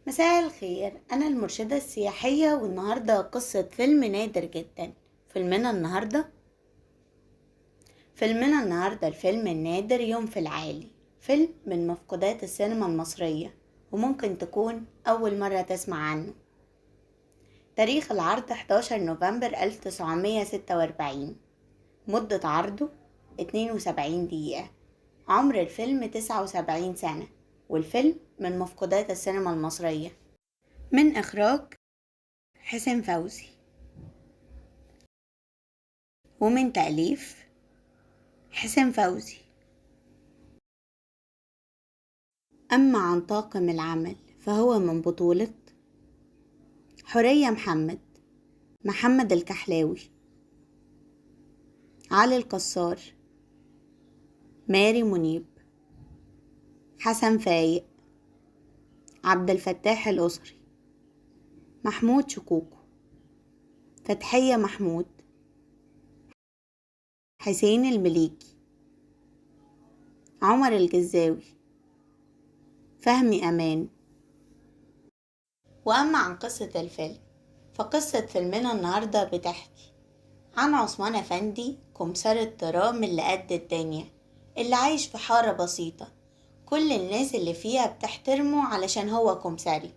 مساء الخير، أنا المرشدة السياحية، والنهاردة قصة فيلم نادر جدا. فيلمنا النهاردة الفيلم النادر يوم في العالي، فيلم من مفقودات السينما المصرية وممكن تكون أول مرة تسمع عنه. تاريخ العرض 11 نوفمبر 1946، مدة عرضه 72 دقيقة، عمر الفيلم 79 سنة، والفيلم من مفقودات السينما المصرية، من إخراج حسين فوزي ومن تأليف حسين فوزي. أما عن طاقم العمل فهو من بطولة حورية محمد، محمد الكحلاوي، علي الكسار، ماري منيب، حسن فايق، عبد الفتاح الأسري، محمود شكوكو، فتحية محمود، حسين المليجي، عمر الجزاوي، فهمي أمان. وأما عن قصة الفيلم فقصة فيلمنا النهاردة بتحكي عن عثمان أفندي، كمسار الترام اللي قد الدنيا، اللي عايش في حارة بسيطة كل الناس اللي فيها بتحترمه علشان هو كمساري،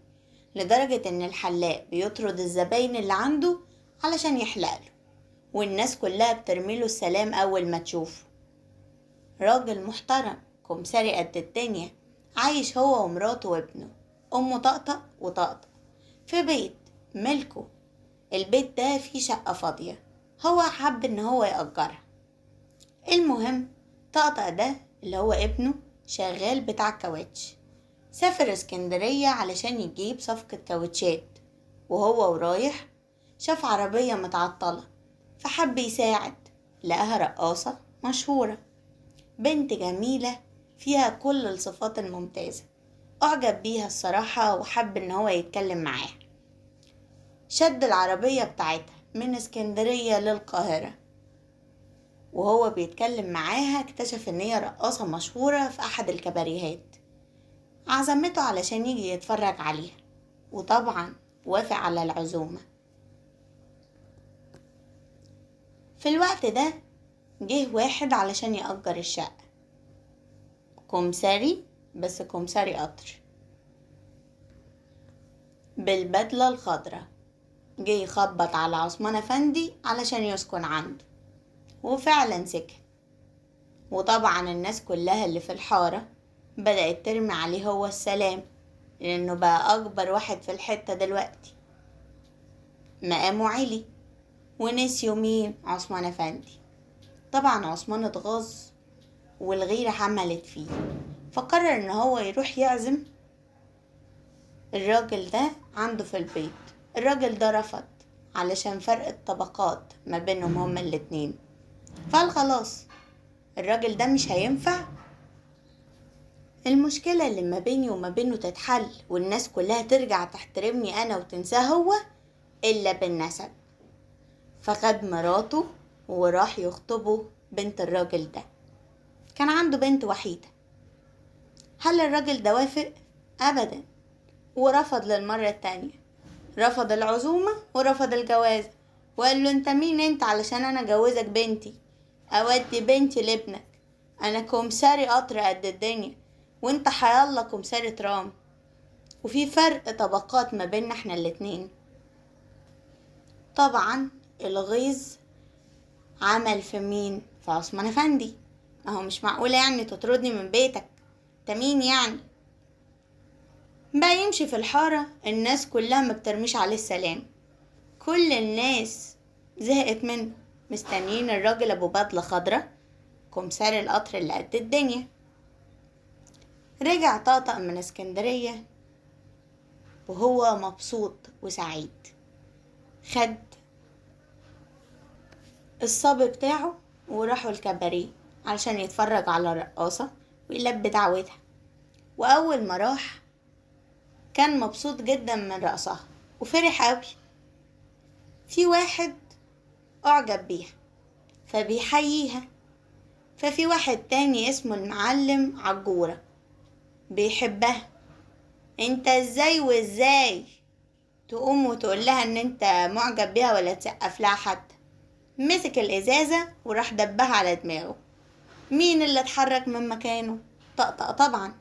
لدرجة إن الحلاق بيطرد الزباين اللي عنده علشان يحلقله، والناس كلها بترميله السلام أول ما تشوفه. راجل محترم، كمساري قد الدنيا، عايش هو ومراته وابنه، أمه طقطق وطقطق، في بيت ملكه. البيت ده فيه شقة فاضية هو حب إن هو يأجرها. المهم طقطق ده اللي هو ابنه شغال بتاع كاوتش، سافر اسكندرية علشان يجيب صفقة كاوتشات، وهو ورايح شاف عربية متعطلة فحب يساعد، لقاها رقاصة مشهورة، بنت جميلة فيها كل الصفات الممتازة، أعجب بيها الصراحة وحب إن هو يتكلم معاها. شد العربية بتاعتها من اسكندرية للقاهرة، وهو بيتكلم معاها اكتشف إن هي رقاصة مشهورة في أحد الكباريهات. عزمته علشان يجي يتفرج عليها، وطبعا وافق على العزومة. في الوقت ده جه واحد علشان يأجر الشقة، كمساري، بس كمساري قطر، بالبدلة الخضراء، جه يخبط على عثمان أفندي علشان يسكن عنده، وفعلا سكن. وطبعا الناس كلها اللي في الحارة بدأت ترمي عليه هو السلام، لأنه بقى أكبر واحد في الحتة دلوقتي، مقامه عالي، ونسيوا مين؟ عثمان أفندي. طبعا عثمان اتغاظ والغيرة حملت فيه، فقرر ان هو يروح يعزم الراجل ده عنده في البيت. الراجل ده رفض علشان فرق الطبقات ما بينهم هما الاتنين، فقال خلاص الراجل ده مش هينفع، المشكلة اللي ما بيني وما بينه تتحل والناس كلها ترجع تحترمني انا وتنساه هو الا بالنسب. فخد مراته وراح يخطبه بنت الراجل ده، كان عنده بنت وحيدة. هل الراجل ده وافق؟ أبدا، ورفض للمرة التانية، رفض العزومة ورفض الجواز، وقال له انت مين انت علشان انا اجوزك بنتي، اودي بنتي لابنك، انا كمساري قطر قد الدنيا وانت حيالله كمساري ترام، وفي فرق طبقات ما بيننا احنا الاتنين. طبعا الغيظ عمل في مين؟ في عثمان افندي. ما هو مش معقولة يعني تطردني من بيتك، انت مين يعني؟ بقى يمشي في الحارة الناس كلها ما بترميش عليه السلام، كل الناس زهقت منه، مستنيين الراجل ابو بدلة خضرة كمساري القطر اللي قد الدنيا. رجع طقطق من اسكندرية وهو مبسوط وسعيد، خد الصبي بتاعه وراحوا الكباريه علشان يتفرج على الرقاصة ويلبي دعوتها. وأول ما راح كان مبسوط جدا من رقصها وفرح قوي. في واحد أعجب بيها فبيحييها، ففي واحد تاني اسمه المعلم عجورة بيحبها، انت ازاي وازاي تقوم وتقول لها ان انت معجب بيها ولا تسقف لها حتى؟ مسك الازازة وراح دبها على دماغه. مين اللي اتحرك من مكانه؟ طقطق طبعا.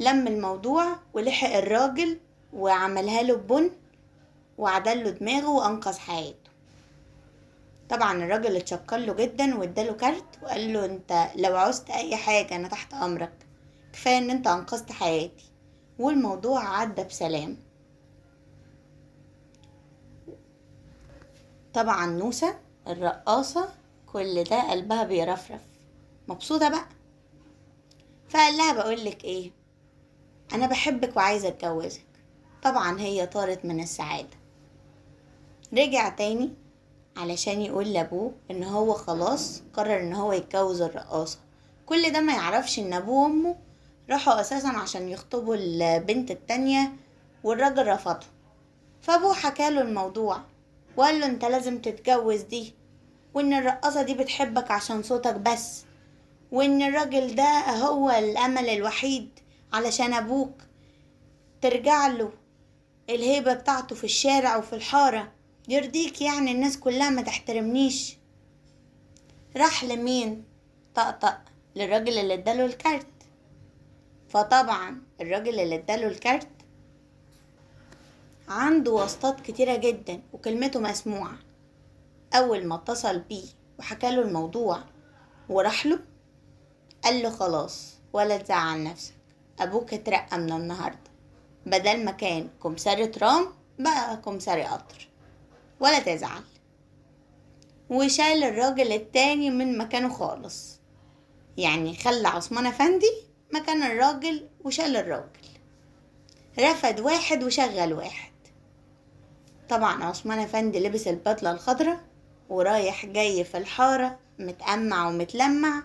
لم الموضوع ولحق الراجل وعملها له ببن وعدل له دماغه وانقذ حياته. طبعا الراجل اتشكر له جدا واداله كارت وقال له انت لو عوزت اي حاجة انا تحت امرك، كفاية ان انت انقذت حياتي. والموضوع عدى بسلام. طبعا نوسة الرقاصة كل ده قلبها بيرفرف، مبسوطة بقى. فقال لها بقولك ايه، انا بحبك وعايزة اتجوزك. طبعا هي طارت من السعادة. رجع تاني علشان يقول لابوه ان هو خلاص قرر ان هو يتجوز الرقاصة. كل ده ما يعرفش ان ابوه وامه راحوا اساسا عشان يخطبوا البنت التانية والراجل رفضه. فابوه حكاله الموضوع وقال له انت لازم تتجوز دي، وان الرقاصة دي بتحبك عشان صوتك بس، وان الراجل ده هو الامل الوحيد علشان ابوك ترجع له الهيبة بتاعته في الشارع وفي الحارة، يرضيك يعني الناس كلها ما تحترمنيش؟ راح لمين؟ طقطق للراجل اللي اداله الكارت. فطبعا الراجل اللي اداله الكارت عنده واسطات كتيرة جدا وكلمته مسموعة. اول ما اتصل بيه وحكاله الموضوع وراح له قال له خلاص ولا تزعل نفسك، ابوك اترقى من النهاردة، بدل ما كان كمساري ترام بقى كمساري قطر، ولا تزعل. وشال الراجل التاني من مكانه خالص، يعني خلى عثمان افندي مكان الراجل وشال الراجل، رفد واحد وشغل واحد. طبعا عثمان افندي لبس البدلة الخضراء ورايح جاي في الحارة متأمع ومتلمع،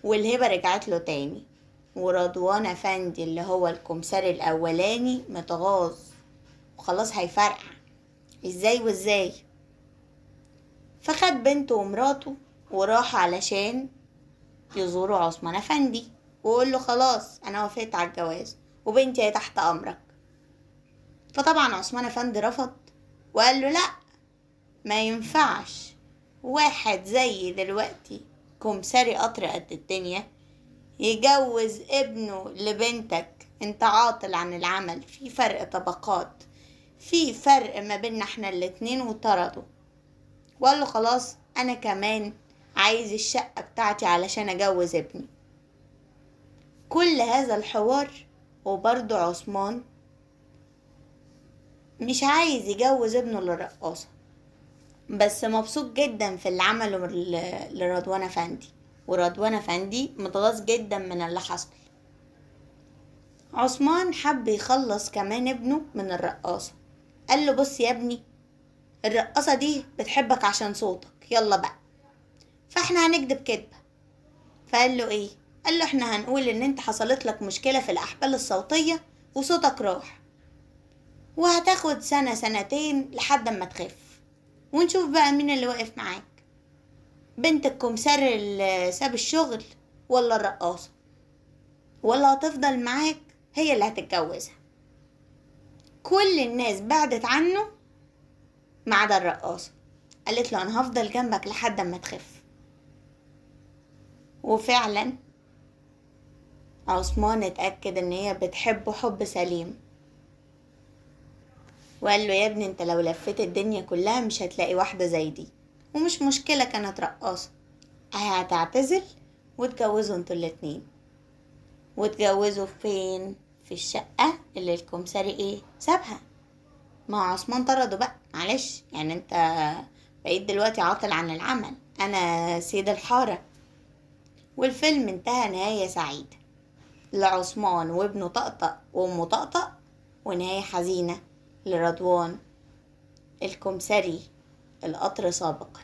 والهبة رجعت له تاني. ورضوان افندي اللي هو الكمساري الاولاني متغاظ وخلاص هيفرقع ازاي وازاي. فخد بنته ومراته وراح علشان يزوروا عثمان افندي ويقول له خلاص انا وافقت على الجواز وبنتي هي تحت امرك. فطبعا عثمان افندي رفض وقال له لا ما ينفعش، واحد زي دلوقتي كمساري قطر قد الدنيا يجوز ابنه لبنتك، انت عاطل عن العمل، في فرق طبقات، في فرق ما بيننا احنا الاتنين. وطرده وقال له خلاص انا كمان عايز الشقة بتاعتي علشان اجوز ابني. كل هذا الحوار وبرضه عثمان مش عايز يجوز ابنه للرقاصة، بس مبسوط جدا في اللي عمله لرضوان افندي، ورضوان افندي متغاظ جدا من اللي حصل. عثمان حب يخلص كمان ابنه من الرقاصة، قال له بص يا ابني الرقاصة دي بتحبك عشان صوتك، يلا بقى فاحنا هنكدب كدبة. فقال له ايه؟ قال له احنا هنقول ان انت حصلت لك مشكلة في الاحبال الصوتية وصوتك راح، وهتاخد سنة سنتين لحد ما تخف، ونشوف بقى مين اللي واقف معاك، بنت الكمسار اللي ساب الشغل ولا الرقاصة، ولا هتفضل معاك هي اللي هتتجوزها. كل الناس بعدت عنه ما عدا الرقاصة، قالت له انا هفضل جنبك لحد ما تخف. وفعلا عثمان اتأكد ان هي بتحبه حب سليم، وقال له يا ابني انت لو لفيت الدنيا كلها مش هتلاقي واحدة زي دي، ومش مشكلة كانت رقاصة، هتعتزل وتجوزوا انتوا الاتنين. وتجوزوا فين؟ في الشقة اللي الكمساري ايه سابها. ما عثمان طرده بقى، معلش يعني انت بقيت دلوقتي عاطل عن العمل، انا سيد الحارة. والفيلم انتهى نهاية سعيدة لعثمان وابنه طقطق وامه طقطق، ونهاية حزينة لرضوان الكمساري القطر سابقا.